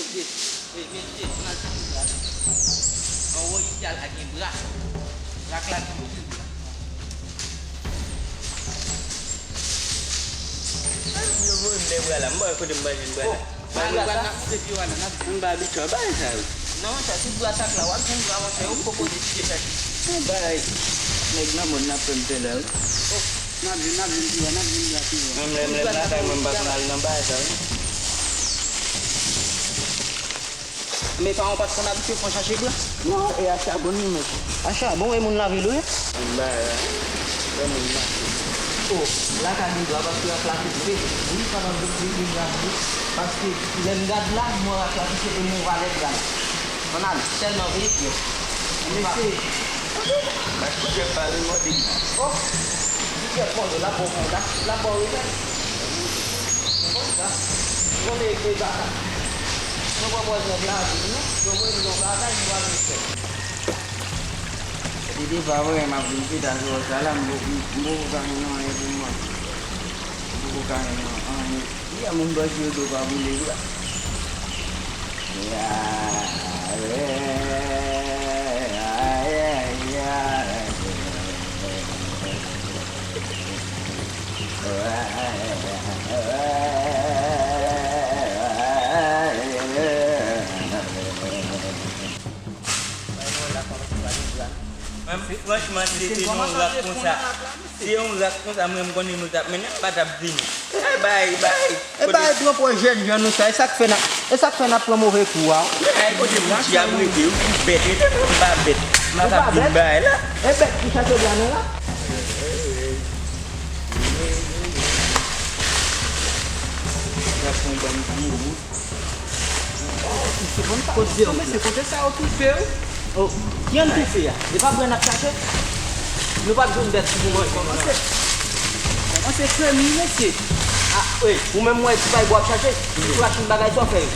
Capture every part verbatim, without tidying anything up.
Mesye, mesye, ann al chache bra. Anwo isi a la gen bra. Rak la gen anpil bra. Yo voye m de bra la, m pa wè kote m pral jwenn bra la. Ba nou bra n ap koupe pye w a la, n ap jwenn. M pa abitye a bagay sa yo. Non, monchè, tout bra sak la, w ap jwenn bra, monchè, yo poko deside chache. Yon bagay nèg nan mòn nan ap fè m pè la wi. N ap jwenn, n ap jwenn pi lwen, n ap jwenn bra pi lwen. Menm lè m, lè m lakay mwen, m pa konn al nan bagay sa yo. Men paran w pa t konn abitye fè w chache bra? Non, e a chabon li menm. A chabon, e moun lavil ou ye? Bagay la, lè moun mache. O, la ka gen dwa paske rak la koupe. Wi, pa nan dout de deja wi. Paske lè m gad la, m wè rak la koupe e m wè valè bra l. Ann ale, sèlman veye pyès. Mesye, Bay kout pyè pa remòde. O, di pyè fon l ap ba w kontak, l ap ba w remèd. Ou konn sa? Ou konnen e baka. Nou pran pòz nèg la avè nou, yo voye nou nan bagay, nou al nou fè. Dede pa vre, m ap vin fè ta sou sa la, m poko, m poko ka jwenn anyen pou m manje. M poko ka jwenn anyen. Yè moun bandi yo do pa boule bra. Mwen, franchman, si se te yon rak konsa, si se yon rak konsa, mwen, m konnen nou t ap mennen, m pa t ap vini. E bay, bay. E bay, pran pòz jènjan nou sa, e sa k fè n ap, e sa k fè n ap pran move kou a. Ay, kote Gucci ap rete, ou ki bèt, rete, mwen m pa bèt. M pa t ap vin bay la. E bèt ki chache bra nou la. Y ap pran bann vye wout. Kote sa yo toufe wi. O, ki ann toufe a? E pa bwè n ap chache? Nou pa t jwenn bèt pou nou manje. Kòmanse. Kòmanse femi, mesye. A, wi, ou menm mwen ti bay bwa ap chache. Ou machin bagay sa w fè yo.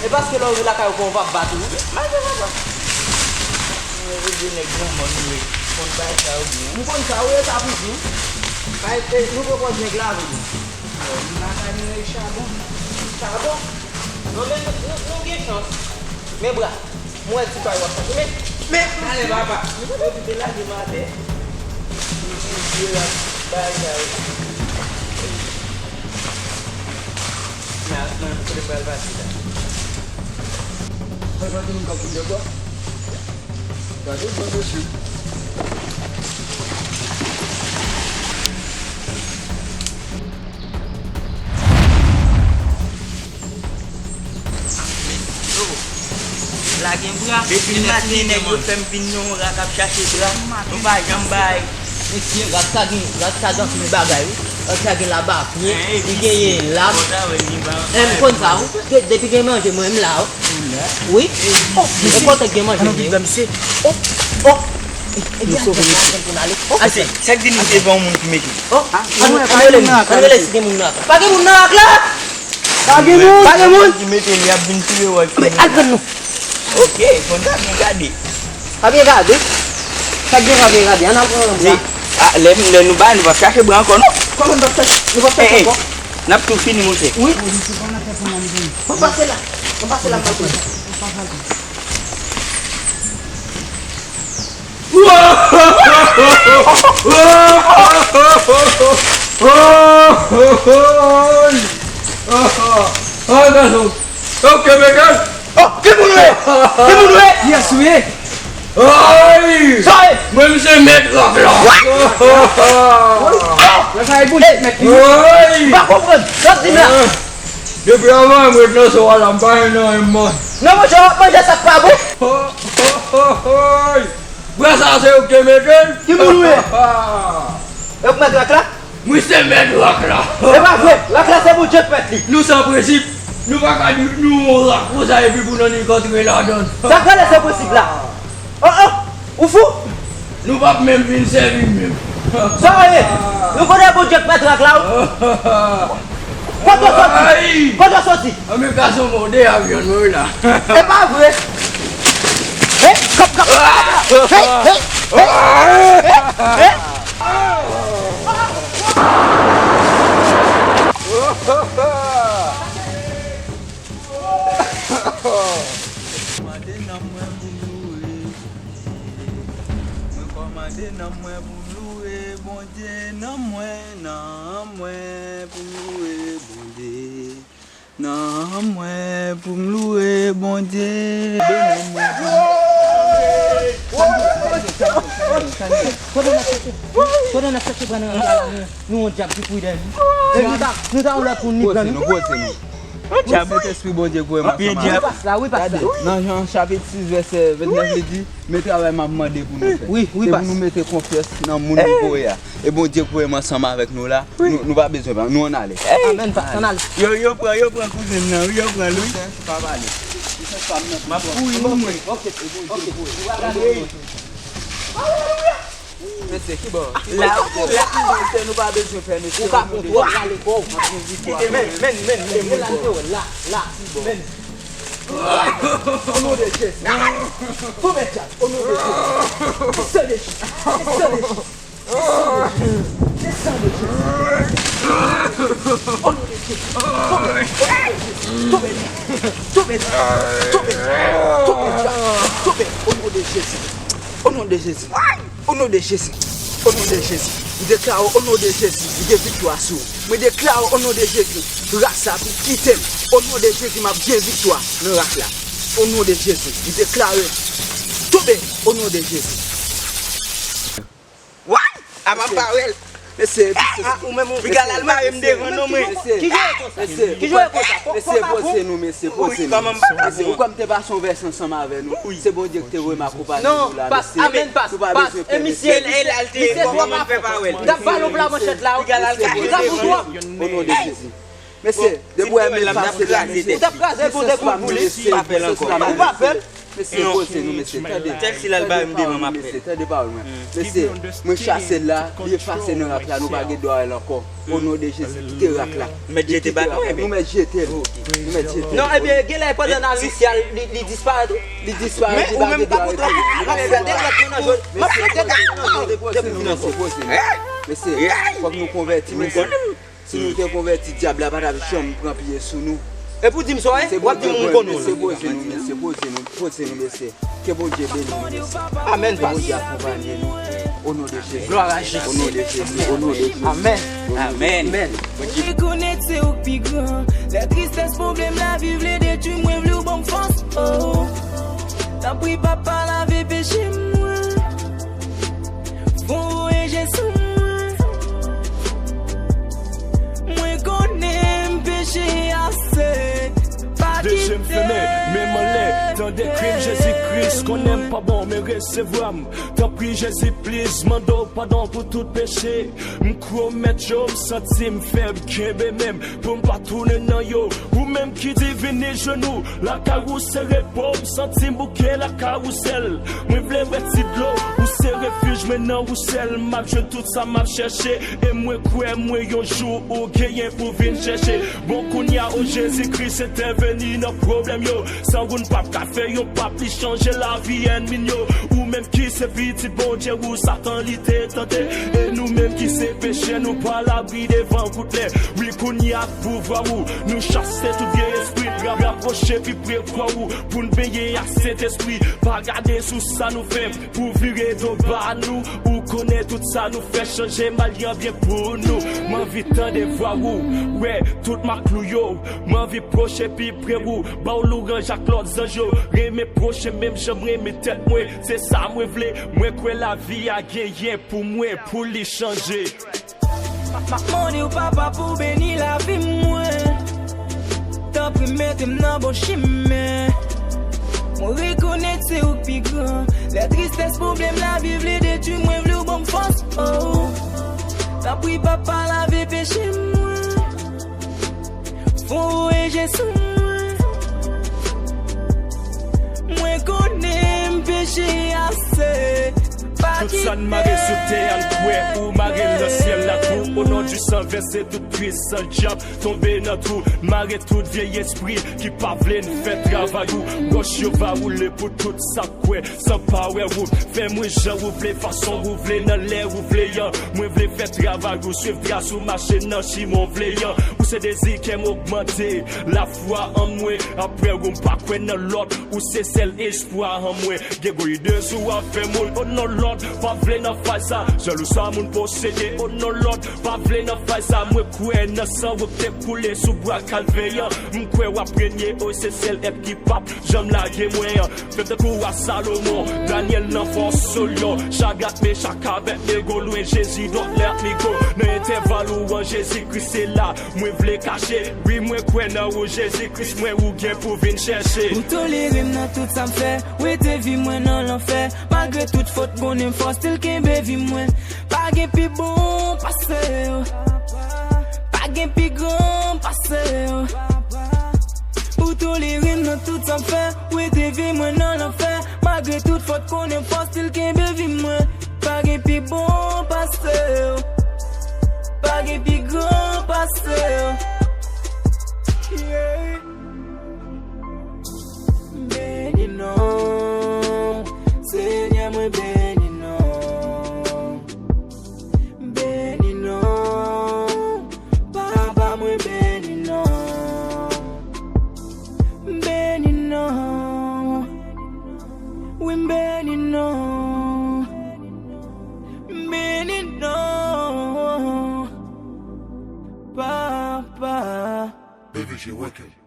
E paske lè w rive lakay ou fè yon vap bat ou. Malgre vap bat. Mwen vle di nèg granmòn nou ye. Konn bagay sa yo byen. M konn sa, wi, e sa pou di. Bay, e, nou pran pòz nèg la avè nou. Yo, m lakay mwen e chabon. Chabon? Non, men nou, nou, nou gen chans. Men bra, m wè ti pay w ap chache. Men, men, ale, papa. Yo te lage m atè. Yo di, yo la, bagay sa yo. Nan, nan, kote m pral pase la? Mwen pa gen moun k ap vin de bò. Gade, bon, mesye. Yo, la gen bra. Depi maten nèg yo fè m vin nan yon rak ap chache bra. Nou pa janm bay. Mesye, rak sa gen, rak sa gen anpil bagay wi. Rak sa gen labapye, li genyen lab. M konn sa wi. De- Depi gen manje mwen m la wi. Wi. E kote gen manje m ye wi. Oh, oh. Ebyen, nou sove mesye. Ase, sa k di nou se pa yon moun ki mete. Oh, ann rele moun, ann rele si gen moun nan rak la. Pa gen moun nan rak la! Pa gen moun! Pa gen moun! Ki mete li ap vin tire wòl. Men al pran nou. Ok, konn sa byen gade. Pa byen gade. Sa k gen pa byen gade. Ann al pran yon bra. A, lè, lè nou bay, nou p ap chache bra ankò non. Kòman nou p ap chache? Nou p ap chache ankò. N ap tou fini, monchè. Wi. Mwen pase la. Mwen pase la, m pase. Ah, gason. Ok, Megan. Oh, ki moun ou ye? Ki moun ou ye? Yes, wi. Ay! Sa e? Mwen, m se mèt rak la. What? Nan sa e pou mèt li. Ay! M pa konprann. Sa w di m la? Depi avan, m ret nan so a la, m pa jwenn anyen m manje. Non, monchè, w ap manje sa k pa bon. Ay! Bra sa se ou ki te mete l? Ki moun ou ye? E ou k mèt rak la? Mwen se mèt rak la. E pa vre, rak la se Bondye k mèt li. Nou san prensip. Nou pa ka di nou yon rak konsa epi pou nou annik antre ladan l. Sa k rele san prensip la? Oh, oh, ou fou? Nou p ap menm vin sèvi menm. Sa w ye? Nou konnen Bondye k mèt rak la, wi. Kote w soti? Ay! Kote w soti? Anben gason mòde avyon mwen la. E pa vre. Hey, kap, kap, kap, kap. Hey, hey, hey, hey. Mwen pou m louwe Bondye. Mwen kòmande nanm mwen pou m louwe Bondye. Nanm mwen, nanm mwen pou m louwe Bondye. Nanm mwen pou m louwe Bondye. Nanm mwen pou m louwe. Kote n ap chèche? Kote n ap chèche pran nan ranch la? Nou, nou yon dyab ki kouri dèyè nou. E nou ta, nou ta yon lòt moun li pran nou. Poze nou, poze nou. Sentespri Bondye goumen ansanm avèk nou. Wi, pastè, wi, pastè. Nan Jan chapit sis vèsè vennèf li di, men travay m ap mande pou nou fè. Wi, wi, pastè. Se pou nou mete konfyans nan moun li voye a. E Bondye goumen ansanm avèk nou la. Nou, nou pa bezwen pa, nou ann ale. Amèn, pastè, ann ale. Yo, yo pran, yo pran kouzen m nan, wi, yo pran l, wi. Pastè, pa pale. M ap kouri, wi, mwen. Ok, ok. Mesye, ki bò? La, la, mesye, nou pa bezwen pè, mesye. Ou ka pran twò, w ale kò w. Men, men, men, men, men, la, la, la, men. O non de Jezi. Tonbe dyab, o non de Jezi. Desann de Jezi. Desann de Jezi. Desann de Jezi. Desann de Jezi. O non de Jezi. Tonbe, o non de Jezi. Tonbe, tonbe, tonbe, tonbe, tonbe, tonbe, o non de Jezi. O non de Jezi. O non de Jezi. O non de Jezi. M deklare o non de Jezi, m gen viktwa sou ou. Mwen deklare o non de Jezi, ras la pou kite m. O non de Jezi, m ap gen viktwa nan ras la. O non de Jezi, m deklare. Tonbe, o non de Jezi. Why? Apa m pa wè l? Mesye, mesye. Ah, ou menm ou piga l al mare m devan non mwen. Ki jwe konsa? Mesye, ki jwe konsa? Mesye, poze nou, mesye, poze nou. Mesye, ou kwè m te pase yon vès ansanm avè nou? Se Bondye ki te voye m akonpanye nou la, mesye. Non, pas, amèn, pas, pas. E misye, misye, misye twò pa fò. T ap bale yon pla manchèt la, wi. Piga l al kache devan. O non de Jezi. Mesye, depi w wè men l pase la, mesye. Ou t ap kraze l pou de kout pou li. Mesye, pa fè l ankò. Ou pa fè l. Mesye, poze nou, mesye, tande. Tèl si l al bare m devan, m ap fè l. Mesye, tande pawòl mwen. Mesye, mwen chase l la, li efase nan rak la, nou pa gen dwa wè l ankò. O non de Jezi, kite rak la. Mèt jete bak mwen, ebyen. Nou mèt jete l. Nou mèt jete l. Non, ebyen, genlè pandan n al isi a, li, li disparèt, wi. Li disparèt, li pa gen dwa rete. M ap fè de dwèt mwen nan jòl. M ap fè de dwèt mwen nan jòl. Depi nan poze nou. Mesye, fòk nou konvèti, mesye. Si nou te konvèti, dyab la pa t ap janm pran pye sou nou. E pou di m sa w ye, w ap di m moun konnen w. Mesye, poze nou, mesye, poze nou, poze nou, mesye. Ke Bondye beni nou, mesye. Amèn, pastè. Ke Bondye akonpanye nou. O non de Jezi. Glwa a Jezi. O non de Jezi. O non de Jezi. Amèn. Amèn. Rekonèt se ou k pi gran. Lè tristès, pwoblèm lavi vle detwi m, mwen vle w ban m fòs. Oh. Tanpri, Papa, lave peche m, mwen. Fon woye je sou mwen. Mwen konnen m peche ase. Pa kite. De je m fèmen, men m anlè. Tande kri m, Jezi Kris, konnen m pa bon, men resevwa m. Tanpri, Jezi, please, mande w padon pou tout peche. M kwe w mèt yo, m santi m fèb, kenbe men m. Pou m pa tounen nan yo. Ou menm ki di vini jwenn ou, lakay ou se repo, m santi m bouke lakay ou sèl. Mwen vle bwè ti dlo, ou se refij mwen nan ou sèl. M ap jwenn tout sa m ap chèche, e mwen kwè mwen yon jou ou genyen pou vin chèche. Bon kounye a, o Jezi Kris, entèveni nan pwoblèm yo. San ou n p ap ka fè yon pap, li chanje lavi ènmi n yo. Ou menm ki se pitit Bondye, ou Satan li te tante. E nou menm ki se pechè, nou pa labri devan kout lè. Wi, kounye a ak pouvwa ou, nou chase tout vye espri, ra-, rapwoche pi pre kwa ou, pou n benyen ak Sentespri. Pa gade sou sa nou fè, pou vire do ba nou, ou konnen tout sa nou fè, chanje malyan byen pou nou. M anvi tande vwa ou, wè tout maklou yo, m anvi pwoche pi pre ou, ba w louranj ak lòt zanj yo, renmen pwochen menm jan m renmen tèt mwen, se sa mwen vle, mwen kwè lavi a genyen pou mwen, pou li chanje. M ap mande w, Papa, pou w beni lavi mwen. Tanpri, mete m nan bon chimen. Mwen rekonèt se ou k pi gran. Lè tristès, pwoblèm lavi vle detwi m, mwen vle w ban m fòs, oh. Tanpri, Papa, lave peche mwen. Fon woye je sou mwen. Mwen konnen m peche ase. Tout sa n mare sou tè a, n kwè ou mare l nan syèl la tou. O non di san vèse tout Pwisan dyab tonbe nan twou, mare tout vye espri ki pa vle n fè travay ou. Wòch yo va woule pou tout sa k kwè, san pa wè ou. Fè mwen jan ou vle, fason ou vle, nan lè ou vle an. Mwen vle fè travay ou, swiv tras ou, mache nan chimen w vle an. Ou se dezi kè m ogmante, lafwa an mwen. Apre ou, m pa kwè nan lòt, ou se sèl espwa an mwen. Gen gwo ide sou afè moun, o non Lòd, pa vle nan fay sa. Jalou sa moun posede, o non Lòd, pa vle nan fay sa. Mwen kwè nan san w te koule sou bwa Kalvè an. M kwè w ap renye, o se sèl èt ki p ap janm lage mwen an. Fè m tankou wa Salomon, Danyèl nan fò Solyon. Chadrak, Mechak, Abèdnego, lwen Jezi, donk lè ap migo. Nan entèval ou an, Jezi Kris se la mwen vle kache. Wi, mwen kwè nan ou, Jezi Kris, mwen ou gen pou vin chèche. Ou tolere m nan tout sa m fè, ou ede vi mwen nan lanfè. Malgre tout fòt, konnen m fò still kenbe vi mwen. Pa gen pi bon pase w. Pa gen pi gran pase w. Ou tolere m nan tout sa m fè, ou ede vi mwen nan lanfè. Malgre tout fòt, konnen m fò still kenbe vi mwen. Pa gen pi bon pase w. Pa gen pi gran pase w. Yeah. Beni non, Senyè mwen beni non. Beni non, Papa mwen beni non. Beni non, wi m beni non. M beni non, Papa. P V G Record.